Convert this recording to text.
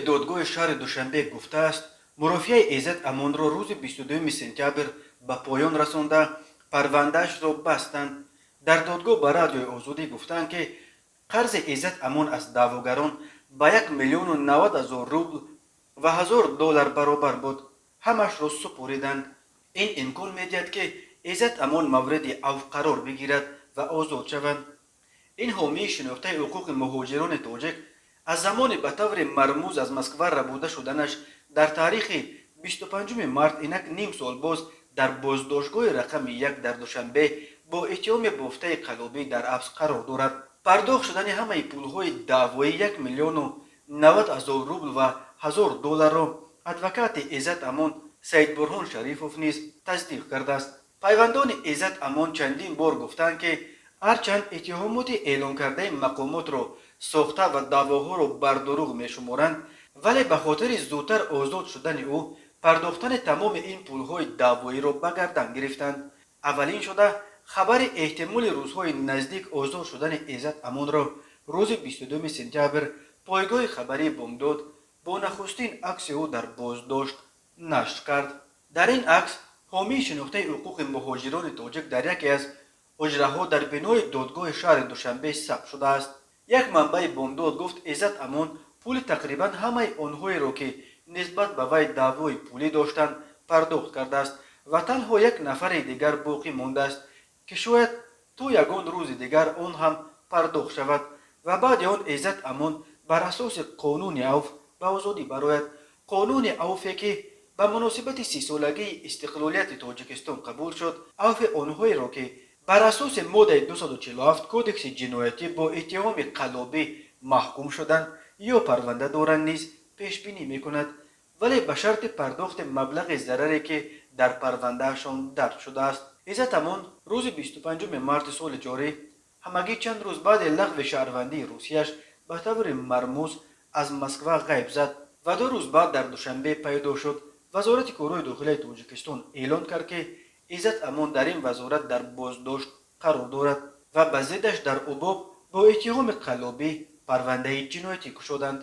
Додгоҳи шаҳри Душанбе гуфтааст, мурофиаи Иззат Амонро рӯзи 22 сентябр ба поён расонда, парвандаашро бастанд. Дар додгоҳ ба Радиои Озодӣ гуфтанд, ки қарзи Иззат Амон аз даъвогарон ба 1 090 000 рубл ва 1000 доллар баробар буд, ҳамашро супориданд. Ин имкон медиҳад, ки Иззат Амон мавриди авф қарор бигирад ва озод шаванд. Ин ҳомии шинохтаи ҳуқуқи муҳоҷирони тоҷик аз замони ба таври мармуз аз Москва рабуда шуданаш дар таърихи 25 март инак ним сол боз дар боздоштгоҳи рақами 1 дар Душанбе бо иттиҳоми бофтаи қаллобӣ дар ҳабс қарор дорад. Пардохт шудани ҳамаи пулҳои даъвоӣ 1 090 000 рубл ва 1000 долларро адвокати Иззат Амон Саидбурҳон Шарифов низ тасдиқ кардааст. Пайвандони Иззат Амон чандин бор гуфтанд, ки ҳарчанд иттиҳомоти эълонкардаи мақомотро сохта ва даъвоҳоро бардурӯғ мешуморанд, вале ба хотири зудтар озод шудани ӯ пардохтани тамоми ин пулҳои даъвоиро ба гардан гирифтанд. Аввалин шуда хабари эҳтимоли рӯзҳои наздик озод шудани Иззат Амонро рӯзи 22 сентябр пойгоҳи хабарии Бомдод бо нахустин акси ӯ дар боздошт нашр кард. Дар ин акс ҳомии шинохтаи ҳуқуқи муҳоҷирони тоҷик дар яке аз ҳуҷраҳо дар бинои додгоҳи шаҳри Душанбе сабт шудааст. Як манбаи Бомдод гуфт, Иззат Амон пули тақрибан ҳамаи онҳоеро, ки нисбат ба вай даъвои пулӣ доштанд, пардохт кардааст ва танҳо як нафари дигар боқӣ мондааст, ки шояд то ягон рӯзи дигар он ҳам пардохт шавад ва баъди он Иззат Амон бар асоси қонуни авф ба озодӣ барояд. Қонуни авфе, ки ба муносибати 30-солагии истиқлолияти Тоҷикистон қабул шуд, авфи онҳоеро, ки бар асоси моддаи 247 Кодекси ҷиноятӣ бо иттиҳоми қаллобӣ маҳкум шуданд ё парванда доранд, низ пешбинӣ мекунад, вале ба шарти пардохти маблағи зараре, ки дар парвандаашон дарҷ шудааст. Иззат Амон рӯзи 25 марти соли ҷорӣ, ҳамагӣ чанд рӯз баъди лағви шаҳрвандии Русияш, ба таври мармуз аз Москва ғайб зад ва 2 рӯз баъд дар Душанбе пайдо шуд. Вазорати корҳои дохилаи Тоҷикистон эълон кард, ки Иззат Амон дар ин вазорат дар боздошт қарор дорад ва ба зиддаш дар УБОП бо иттиҳоми қаллобӣ парвандаи ҷиноятӣ кушоданд.